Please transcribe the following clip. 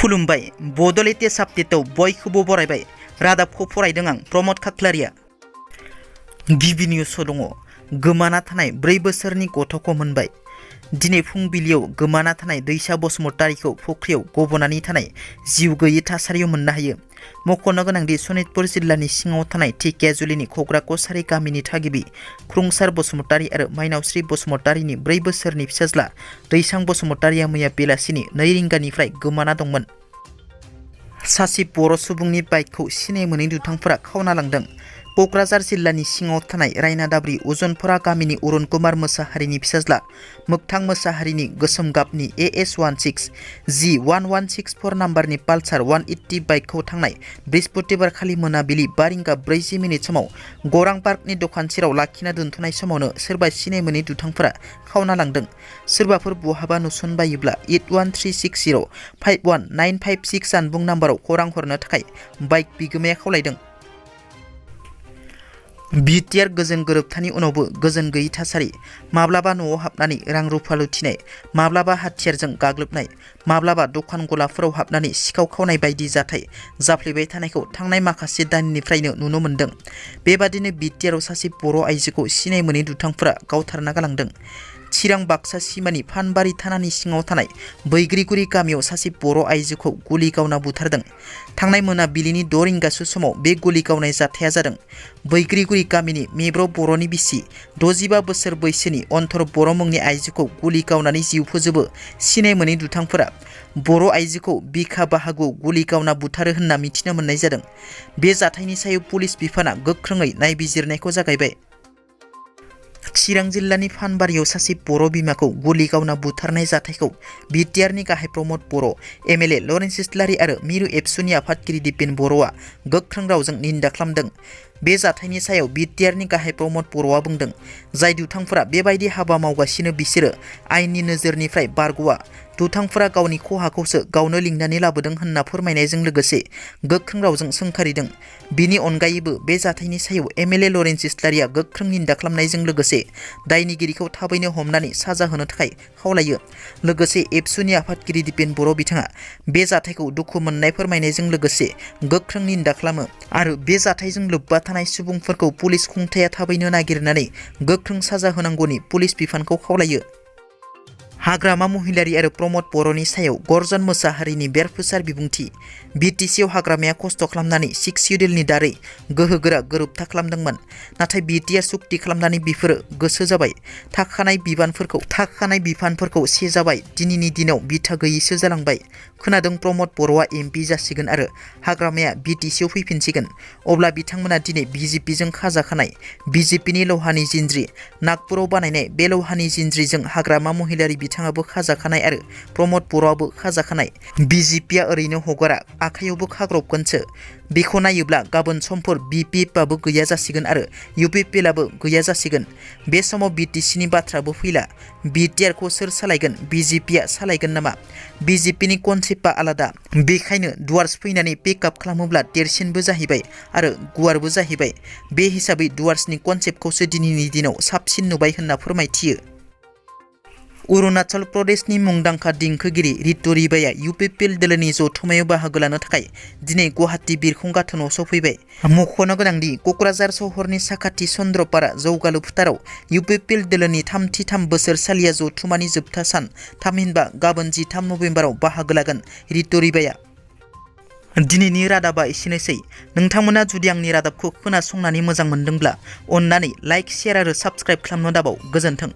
खुलुमबाय बड' लेटेस्ट आपडेटआव बयखौबो बरायबाय। रादाबखौ फरायदों आं प्रमद खाख्लारिया। गिबि निउसआव दङ गोमाना थानाय 4 बोसोरनि गथ'खौ मोनबाय। दिनै फुंबिलियाव गोमाना थानाय दैसा बसुमतारीखौ फुख्रियाव गबनानै थानाय जिउ गैयै थासारियाव मोननो हायो। मख'नो गोनांदि सनितपुर जिल्लानि सिङाव थानाय धेकियाजुलिनि खग्रा कसारी गामिनि थागिबि खुंसार बसुमतारी आरो माइनावस्रि बसुमतारीनि 4 बोसोरनि फिसाज्ला दैसां बसुमतारीया मैया बेलासिनि 2 रिंगानिफ्राय गोमाना दंमोन। सासे बर' सुबुंनि बाइकखौ सिनाय मोनै दुथांफोरा खावना लांदों। क'क्राझार जिल्लानि सिङाव थानाय रायनादाब्रि उजनफरा गामिनि अरुण कुमार मोसाहारिनि फिसाज्ला मोगथां मोसाहारिनि गोसोम गाबनि AS16 G1164 नाम्बारनि पालसार 180 बाइकखौ थांनाय बृहस्पतिबार खालि मोनाबिलि 5 रिंगा 40 मिनिट समाव गौरां पार्कनि दखान सेराव लाखिना दोनथ'नाय समावनो सोरबा सिनाय मोनै दुथांफोरा खावना लांदों। सोरबाफोर बहाबा नुसनबायोब्ला 8136051956 जानबुं नाम्बाराव खौरां हरनो थाखाय बाइक बिगोमाया खावलायदों। बिटिआर गोजोन गोरोबथानि उनावबो गोजोन गैयै थासारि। माब्लाबा न'आव हाबनानै रां रुफा लुथिनाय, माब्लाबा हाथियारजों गाग्लोबनाय, माब्लाबा दखान गलाफोराव हाबनानै सिखाव खावनाय बायदि जाथाय जाफ्लेबाय थानायखौ थांनाय माखासे दाननिफ्रायनो नुनो मोन्दों। बेबादिनो बिटिआरआव सासे बर' आइजोखौ सिनाय मोनै दुथांफोरा गावथारना गालांदों। चिरां बाक्सा सिमानि फानबारि थानानि सिङाव थानाय बैग्रिगुरि गामियाव सासे बर' आइजोखौ गुलि गावना बुथारदों। थांनाय मोनाबिलिनि 6 रिंगासो समाव बे गुलि गावनाय जाथाया जादों। बैग्रिगुरि गामिनि मेब्र बर'नि बिसि 65 बोसोर बैसोनि अन्तर बर' मुंनि आइजोखौ गुलि गावनानै जिउ फोजोबो सिनाय मोनै दुथांफोरा। बर' आइजोखौ बिखा बाहागोआव गुलि गावना बुथारो होनना मिथिनो मोननाय जादों। बे जाथायनि सायाव पुलिस बिफाना गोख्रोङै नायबिजिरनायखौ जागायबाय। चिरां जिल्लानि फानबारियाव सासे बर' बिमाखौ गुलि गावना बुथारनाय जाथायखौ बिटिआरनि गाहाय प्रमद बर', MLA लरेन्स इस्लारि आरो मिरु एबसुनि आफादगिरि दिपेन बर'आ गोख्रों रावजों निन्दा खालामदों। बे जाथायनि सायाव बिटिआरनि गाहाय प्रमद बर'आ बुंदों, जाय दुथांफोरा बेबायदि हाबा मावगासिनो बिसोरो आयेननि नोजोरनिफ्राय बारग'आ। दुथांफोरा गावनि खहाखौसो गावनो लिंनानै लाबोदों होनना फोरमायनायजों लोगोसे गोख्रों रावजों सोंखारिदों। बिनि अनगायैबो बे जाथायनि सायाव MLA लरेन्स इस्लारिया गोख्रों निन्दा खालामनायजों लोगोसे दायनिगिरिखौ थाबैनो हमनानै साजा होनो थाखाय खावलायो। लोगोसे एबसुनि आफादगिरि दिपेन बर' बिथाङा बे जाथायखौ दुखु मोननाय फोरमायनायजों लोगोसे गोख्रों निन्दा खालामो आरो बे जाथायजों लोब्बा थानाय सुबुंफोरखौ पुलिस खुंथाया थाबैनो नागिरनानै गोख्रों साजा होनांगौनि पुलिस बिफानखौ खावलायो। हाग्रामा महिलारि आरो प्रमद बर'नि सायाव गर्जन मोसाहारिनि बेरफुसार बिबुंथि। बिटिसिआव हाग्रामाया खस्थ' खालामनानै 6 सिडिउलनि दारै गोहोगोरा गोरोबथा खालामदोंमोन। नाथाय बिटिआर सुक्ति खालामनानै बिफोरो गोसो जाबाय। थाखानाय बिफानफोरखौ सेजाबाय। दिनैनि दिनाव बिथा गैयैसो जालांबाय। खोनादों प्रमद बर'आ MP जासिगोन आरो हाग्रामाया बिटिसिआव फैफिनसिगोन। अब्ला बिथांमोना दिनै BJPजों खाजाखानाय BJPनि लहानि जिनज्रि नागपुराव बानायनाय बे लहानि जिनज्रिजों हाग्रामा महिलारि बिथाङाबो खाजाखानाय आरो प्रमद बर'आबो खाजाखानाय। BJPआ ओरैनो हगारा, आखाइयावबो खाग्रबगोनसो। बेखौ नायोब्ला गाबोन समफोर BPFआबो गैया जासिगोन आरो UPPLआबो गैया जासिगोन। बे समाव BTCनि बाथ्राबो फैला। बिटिआरखौ सोर सालायगोन? BJPआ सालायगोन नामा? BJPनि कनसेप्टआ आलादा। बेखायनो डुवार्स फैनानै पेकआप खालामोब्ला देरसिनबो जाहैबाय आरो गुवारबो जाहैबाय। बे हिसाबै डुवार्सनि कनसेप्टखौसो दिनैनि दिनाव साबसिन नुबाय होनना फोरमायथियो। अरुणाचल प्रदेशनि मुंदांखा देंखोगिरि रितु रिबाया UPPL दोलोनि जथुम्मायाव बाहागो लानो थाखाय दिनै गुवाहाटी बिरखं गाथोनाव सफैबाय। मख'नो गोनांदि क'क्राझार सहरनि साखाथि चन्द्रपारा जौगालु फोथाराव UPPL दोलोनि 33 बोसोरसालिया जथुम्मानि जोबथा सान थामहिनबा गाबोन 13 नभेम्बराव बाहागो लागोन रितु रिबाया। दिनैनि रादाबा एसेनोसै। नोंथांमोना जुदि आंनि रादाबखौ खोनासंनानै मोजां मोनदोंब्ला अन्नानै लाइक, शेयार आरो साबस्क्राइब खालामनो दाबाव। गोजोन्थों।